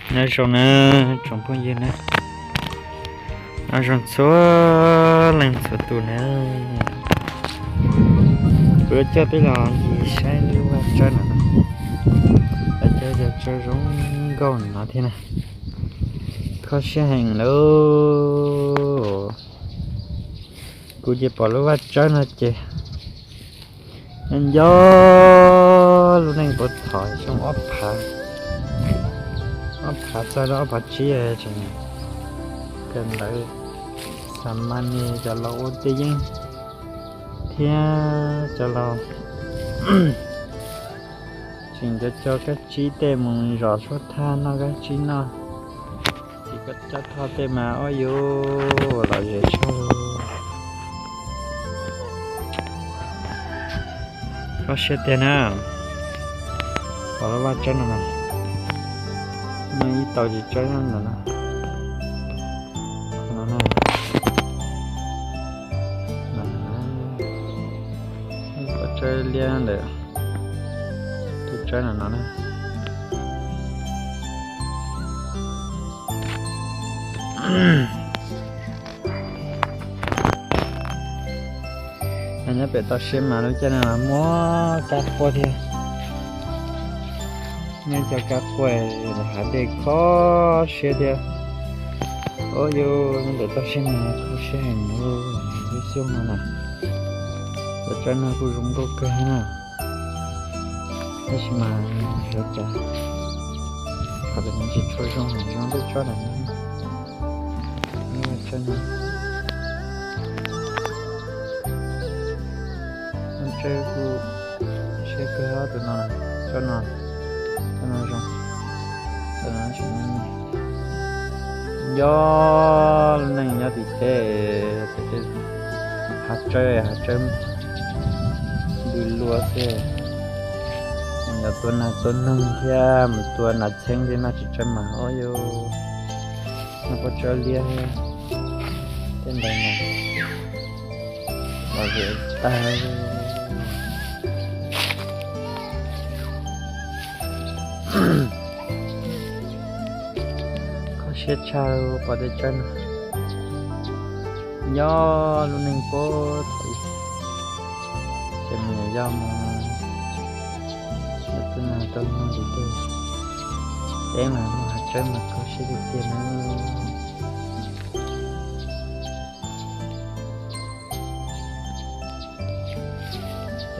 Nyob zoo na tsoom phooj ywg na, nyob zoo txhua leej txhua tus na. Kuv yuav coj peb los ncig saib lub vaj tsawb no, lawv cov cov tsawb zoo nkauj no thiab na, kho siab heev lauj. Kuv ces pom lub vaj tsawb no ces nco nco lub neej puag thaum xyoo ob phav, ob phav txog rau ob phav tsib tseem kawm ntawv, xa ma ne cov laus ua tej yeeb thiab cov laus tseem cov cov kab tsib tej mus zom suab thaj noj kab tsib noj, txiv koj coj thoj tej mas ua yuav lom zem tshaj. Kho siab tiag na. Pom lub vaj tsawb no mas, muaj ib tau tsis tsawb nyob ntawm no. Vaj tsawb liab ntawm tus tsawb no no na. Nyob pem toj siab mas lub caij no muaj kab quaj thiab. Nyob cov kab quaj hav dej kho siab thiab. Ua yuav nyob pem toj siab mas kho siab heev lub xyoo no na. Cov tsawb no kuj zoo nkauj kawg na. Tab sis mas yuav cas qhov tseem tsis tshua zoo heev zoo tej tsob ntawm no. Tsawb kuj siab kawg tus no, tsob no, tsob no zoo, tsob no tseem nco lub neej nyob tim teb, hav tsawb hav tsawb ntws luaj xwb. Mus tua nas tua noog thiab mus tua nas txheeb thiab noj tsis tsawb mas ua yuav noj pob tsawb liab thiab. Tej ntawd mas lom zem tag. Kho siab tshaj pom tej tsawb no. Nco lub neej puag thaum ub, ces me nyuam yau mus tua nas tua noog tim tej teb mas muaj hav tsawb mas kho siab tiag tiag na.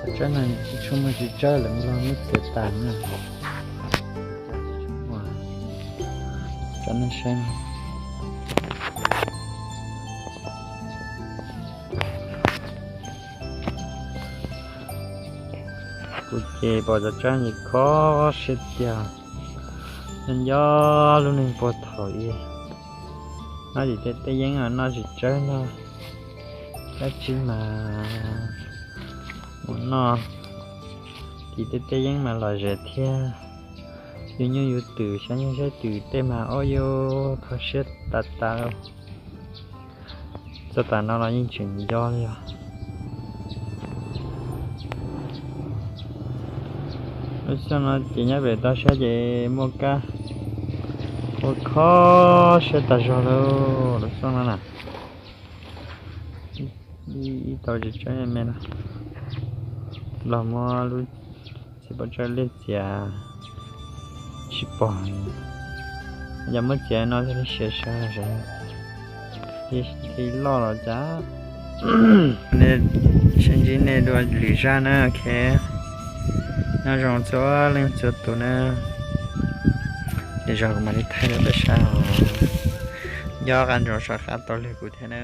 Cov tsawb no tsis tshua muaj tsis tsawb lawm, nplog muab txiav tas na. Tsob no saib, kuv ces pom cov tsawb no kho siab tiag. Nco nco lub neej puag thaum ub, noj tim tej teb yeeb noj tsis tsawb noj dab tsi mas mus noj tim tej teb yeeb mas lom zem thiab. Yus nyuj yus twm xyov nyuj xyov twm tej mas ua yuav kho siab tas tas. Txog tas no los yeej tseem nco li os. Lub xyoo no ces nyob pem toj siab ces muaj kab ua kho siab tas zog lauj. Lub xyoo no na, ib tau tsis tsawb me no los muab lub txiv pob tsawb liab txiav tsis pom. Yog muab txiav no thiaj li siav sawv sawv, thiaj loj los cas. Sib ntsib nej dua lwm zaj na, ok. Nyob zoo txhua leej txhua tus na. Ces zog kuv mam li thaij rau peb saib os. Nco qab ntsoov soj qab tau lwm kuv thiab na.